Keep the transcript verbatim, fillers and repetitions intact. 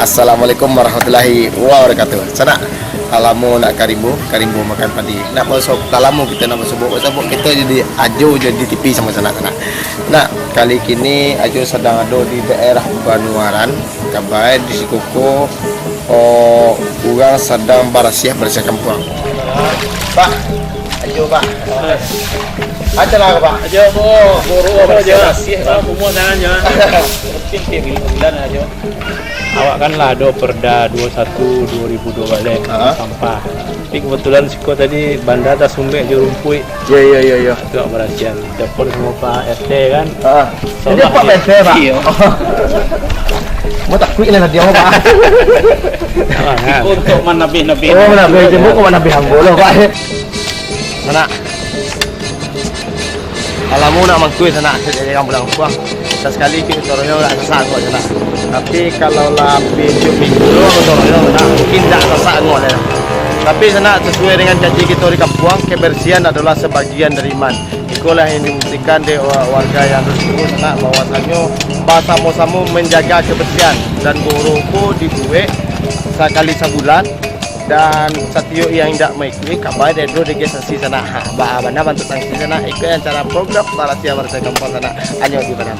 Assalamualaikum warahmatullahi wabarakatuh. Sanak, lah lamo nak ka rimbo, ka rimbo makan padi. Nak baso-, lah lamo kito nak basuo, sabab kito jadi ajo jadi T V samo sanak, sanak. Nah, kali kini ajo sadang ado di daerah Banuaran, kabai di siko ko, oh, urang sadang barasiah, barasiah kampuang. Pak, ajo, Pak. Ajo lah, Pak. Ajo, Bu. Buru ajo. Barasiah, Pak. Kumuah tangan, jangan. Rutin tiap bulan ajo. Awak kan lah ado Perda dua satu dua ribu dua baleh, ha, sampah. Tapi kebetulan siko tadi banda tasumbek jo rumpuik. Yo, yo, yo, yo. Tu awak barasiahan. Telepon samo Pak R T kan. Ha. Jadi Pak R T, Pak? Iyo. Mau takuik lah tadi, Pak. Untuk manabih-nabih. Oh, manabih. Jadi kok manabih ambo lah, Pak. Sanak. Lah lamo nak mangkui sanak, sejak urang pulang kampuang. Sasakali kito gotong royong agak sasak angok sanak. Tapi kalau lah pinjam pintu gotong royong sanak, mungkin indak sasak angok lai. Tapi sanak, sasuai dengan janji kito di kampuang, kebersihan adalah sebagian dari iman. Ikolah yang dibuktikan dek wa-, warga yang ado di siko sanak, bahwasanyo basamo-samo manjaga kebersihan dan buru ko dibuek sakali sabulan. Dan satiok yang indak maikuik, kabai dek dege sanksi sanak. Ha, baa bana bantuak sanksi sanak, ikuik acara program Barasiah Barasiah Kampuang sanak, hanyo di Badan.